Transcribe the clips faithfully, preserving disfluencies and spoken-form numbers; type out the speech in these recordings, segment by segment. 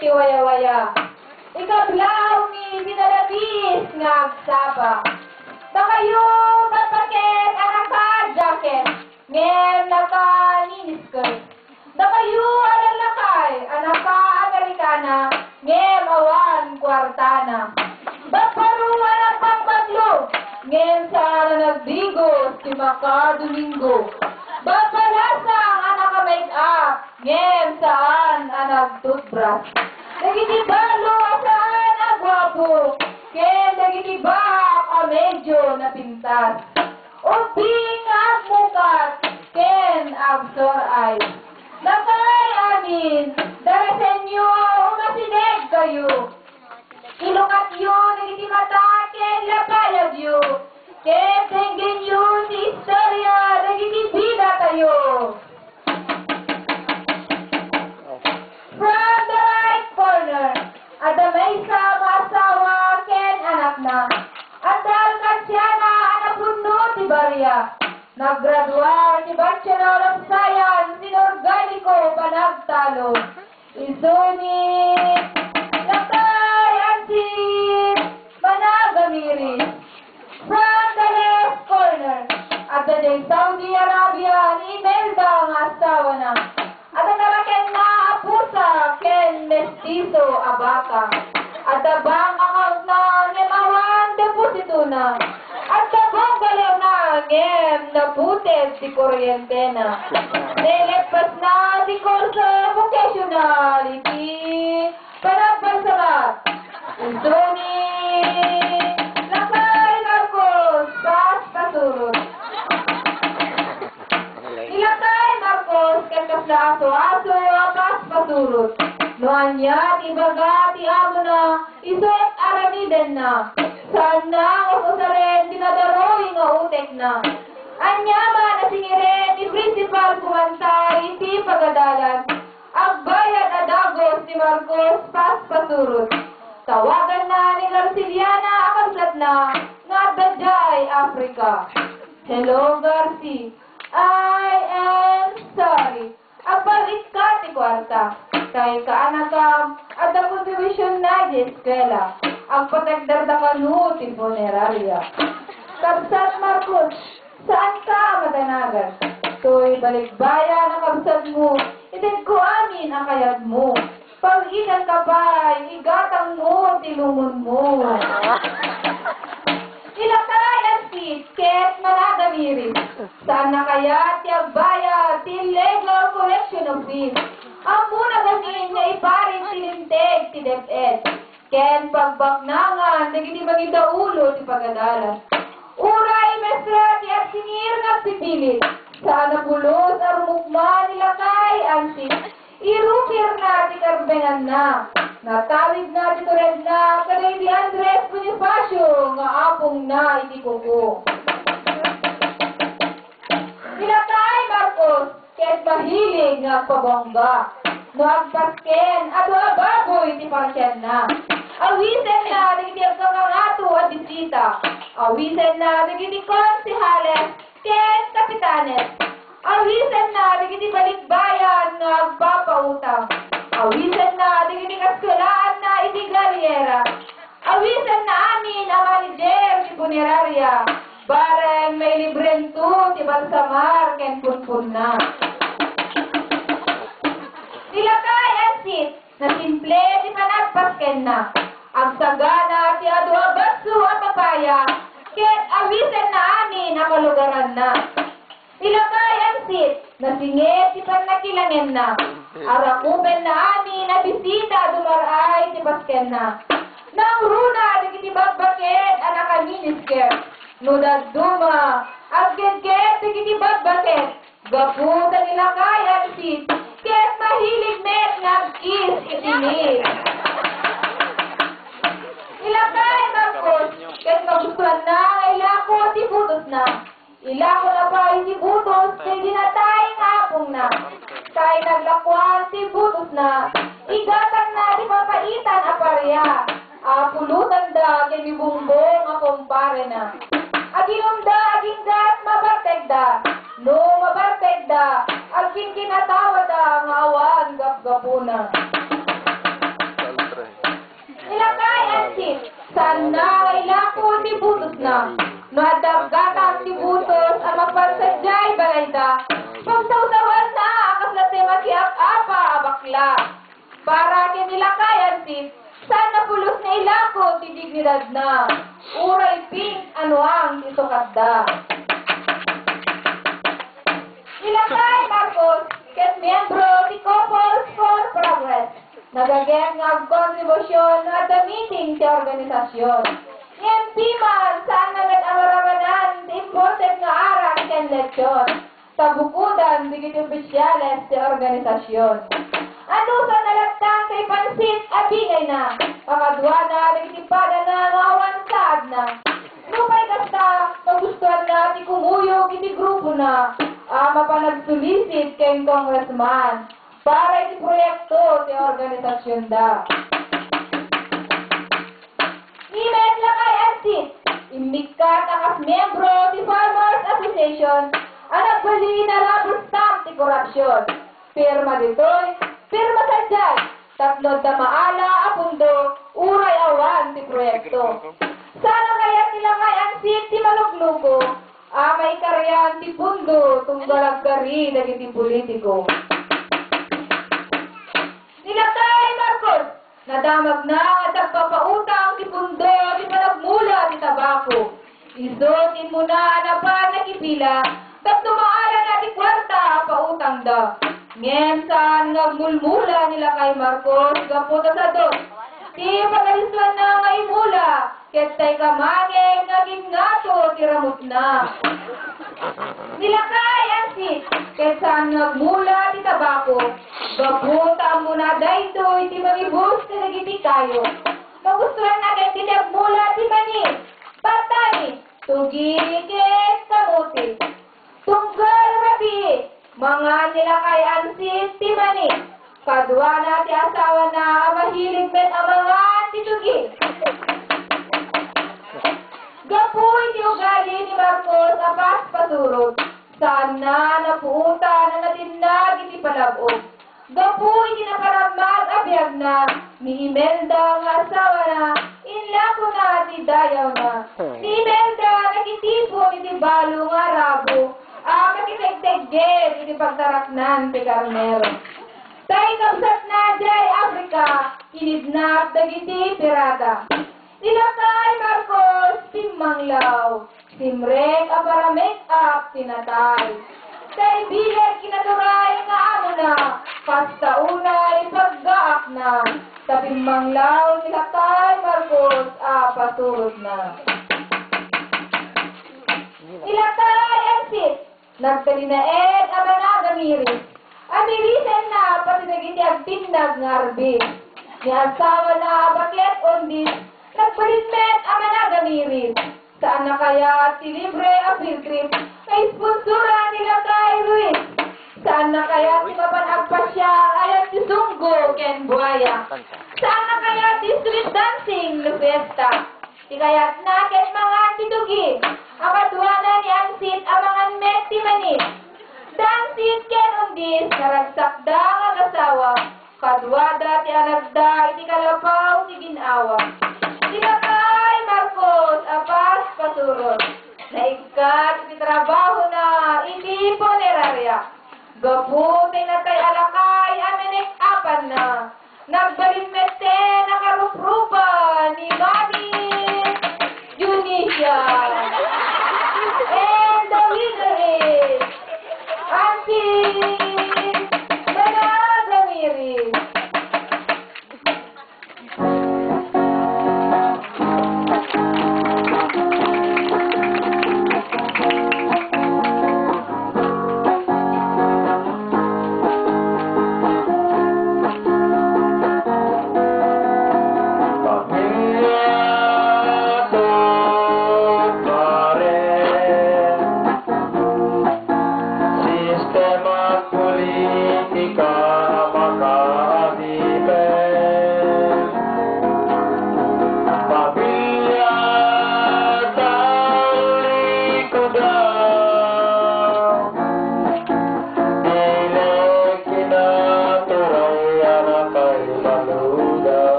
ti wayawaya. Ikablaawmi ti nalabiis nga agsaba. Dakayo, babaket a naka-jacket, ngem naka-miniskirt. Dakayo a lallakay a naka-Amerikana, ngem awan kuartana. Babbaro a nagpangbatlo, ngem saan a nagdigos ti maka-Domingo. Babbalasang a naka-make-up, ngem saan a nag-toothbrush. Dagiti balo a saan a guapo, ken dagiti baak a medyo napintas. Ubbing nga agmukat ken agsoray. Lakay amin, darasenyo, umasidegkayo. Ilukatyo dagiti mata ken lapayagyo, ket denggenyo ti istoria dagiti bidatayo. From the right corner, adda maysa nga asawa ken anakna. Adda alkansiana a napudno ti baria. Naggraduar ti Bachelor of Science in Organiko Panagtalo. Isuni, lakay, ansit, managamiris. From the left corner, adda diay Saudi Arabia ni Imelda nga asawana. Adda narakenna a pusa ken mestizo a baka. Adda bank accountna ngem awan depositona. Adda bungalowna ngem nabuted ti kuryentena. Naileppasna ti kurso vocational iti panagbalsabak. Isuni, lakay, Marcos, paspasurot. Ni lakay Marcos ket kasla aso-aso a paspasurot. No ania ti ibaga ti amona, isu ket aramidenna. Saanna nga usaren ti nadaruy nga utekna. Ania man a singiren ni Principal Kumanta iti pagadalan, agbayad a dagus ni Marcos paspasurot. Tawaganna ni Garciliana a kabsatna nga adda diay Africa. Hello, Garci. I am sorry. Agpalit ka ti kuarta. Kay kaanakam, adda kontribusyon na di eskwela. Agpatekder da kano ti funeraria. Kabsat Marcos, saan ka a madanagan? Toy balikbayan a kabsatmo, itedko amin a kayatmo. Pag-ikan ka pay, igatangmo ti lungonmo. Ilakay a sit ket managamiris. Saanna kayat ti agbayad ti illegal collection of fees? Ammona ngamin nga iparit ti linteg ti DepEd ken pagbaknangan dagiti mangidaulo ti pagadalan. Uray mesra ti agsingir nga agpipilit, saan a pulos a rumukma ni lakay a sit. Irukirna ti karbenganna. Natawidna ti turedna kadagiti Andres Bonifacio nga apongna iti kuko. Ni lakay Marcos ket mahilig nga agpabongga. No agpasken, adu a baboy ti parsianna. Awisenna dagiti agkakangato a bisita. Awisenna dagiti konsehales ken kapitanes. Awisenna dagiti balikbayan nga agpapautang. Awisenna dagiti kaskelaanna iti Galliera. Awisenna amin a manager ti funeraria. Bareng mailibrento ti balsamar ken punpunna. Ni lakay a sit, nasimple ti panagpaskenna. Agsagana ti adu a basso a papaya, ket awisenna amin a kalugaranna. Ni lakay a sit, nasingit ti pannakilangenna. Arakupenna amin a bisita a dumar-ay ti paskenna. Nangruna dagiti babbaket a naka-miniskirt. No dadduma, aggetget dagiti babbaket. Gapu ta ni lakay a sit, ket mahilig met nga agkiss iti lips. Ni lakay Marcos, ket magustuanna nga ilako ti butosna. Ilakona pay ti butos daydi natay nga apongna. Kay naglakuan ti butosna, igatangna ti papaitan a paria. Apulotanda ken ni Bongbong a kumparena. Aginumda agingga, mabartegda. No mabartegda, agkinkinatawada nga awan gapgapuna. Ni lakay Ansit, saanna nga ilako ti butosna. No adda gatang ti butos a mapan sadiay balayda, pagsawsawanna a kasla ti makiap-apa a bakla. Para ken ni lakay Ansit, saanna pulos nga ilako ti dignidadna. Uray pink a nuang ti isukatda. Ni lakay Marcos ket miyembro ti Couples for Progress. Nagaget nga agkontribusion no adda meeting ti organisasyon. Ngem piman, saanna met a maramanan ti imported nga arak ken letson. Ta bukodan dagiti opisyales ti organisasyon. Anusana latta ti pansit a bingayna, kakaduana dagiti padana nga awan saadna. Nupay kasta, magustuanna ti kumuyog iti grupona a mapan agsulisit ken congressman para iti proyekto ti organisasionda. Ni met lakay Ansit, immikkat a kas miyembro ti Farmers Association a nagbalin a rubber stamp ti korupsion. Pirma ditoy, pirma sadiay, tapno adda maala a pundo, uray awan ti proyekto. Saan a kayat ni lakay Ansit ti malukluko a maikarian ti pundo tunggal agkari dagiti politiko. Ni lakay Marcos, nadamagna a nagpapautang ti pundo ti panagmula ti tabako. Isu ti immuna a napan nakipila tapno maalana ti kuarta a pautangda. Ngem saan nga agmulmula ni lakay Marcos gapu ta sadot ti pagalisoanna nga imula ket tay kamangeg nga aginngato ti ramutna. Ni lakay Ansit, ket saan nga agmula ti tabako, gapu ta ammona daytoy ti mangibus kadagiti kayo. Magustuanna ket ti agmula ti mani, patani, tugi, ket kamote. Tunggal rabii, mangan ni lakay Ansit ti mani. Kaduana ti asawana a mahilig met a mangan ti tugi. Gapu iti ugali ni Marcos a paspasurot, saanna napuotan a natinnag iti palab-ob. Gapu iti naparammag a biagna, ni Imelda nga asawana, inlakona ti dayawna. Ni Imelda nakitipon iti balo nga arabo a makitegtegged iti pagtaraknan ti karnero. Tay kabsatna diay Africa, kinidnap dagiti pirata. Ni lakay Marcos, pimmanglaw. Simrek a para-make-up ti natay. Tay bileg kinaturay nga amona, kasta unay paggaakna. Ta pimmanglaw ni lakay Marcos a pasurotna. Ni lakay Ansit, nagtalinaed a managamiris. Amirisenna pati dagiti agtinnag nga arbis. Ni asawana a baket undis, nagbalin met a managamiris. Saanna kayat ti libre a field trip nga isponsoran ni lakay Ruiz? Saanna kayat ti mapan agpasiar a yat ti sunggo ken buaya? Saanna kayat ti street dancing no fiesta? Ti kayatna ket mangan ti tugi, a kaduana ni Ansit a mangan met ti mani. Dansit ken undis, naragsakda nga agasawa, kaduada ti anakda iti kalapaw ti gin-awa. Ni lakay Marcos a paspasurot, naikkat iti trabahona iti puneraria. Gapu ti natay a lakay a minek-apanna, nagbalin met ti nakaruprupa ni Mami Junisia. And the winner is Auntie Mana Ramirez.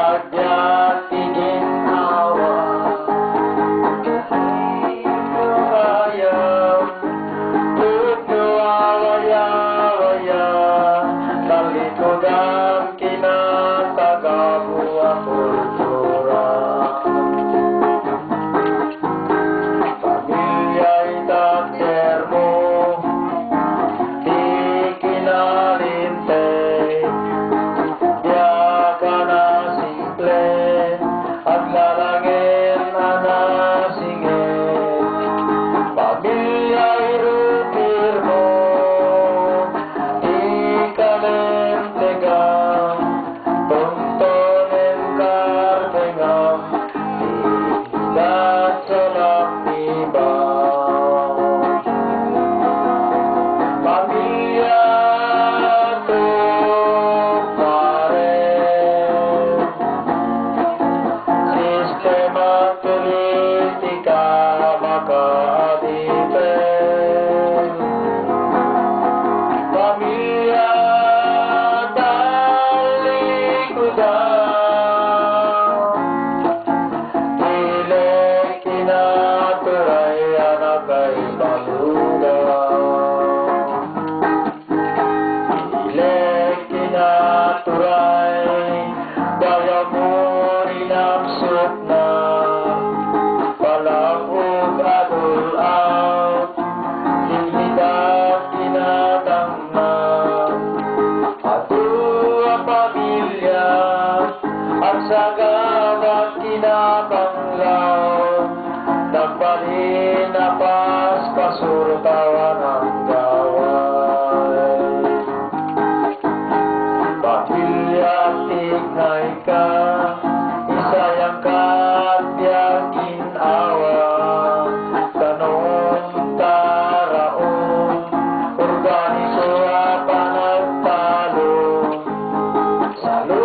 Agyatigin awa, ayam, pudno awaya-waya, talikudan kinatagabu a kultura. Pamilya ita termo, ti kinalinteg, diak a nasimple, aglalangen a nasingeg. Pamilya irutirmo, ti kalentegan, tuntonen kartengam, ti idat sa lapiban. Pamilya tupares, sistema politika makaadipen. Pamilya talikudan, ilet kinaturay a nakaibaluda. Ilet kinaturay, dayamon inapsutna, palabog a dul-at, dignidad kinatangna. Adu a pamilya, agsagaba kinapanglaw, nagbalin a paspasurtaw a nanggaway. Pamilya, tignayka, isayangka ti agin-awa, kanun-taraon, organiso a panagtalon. Salu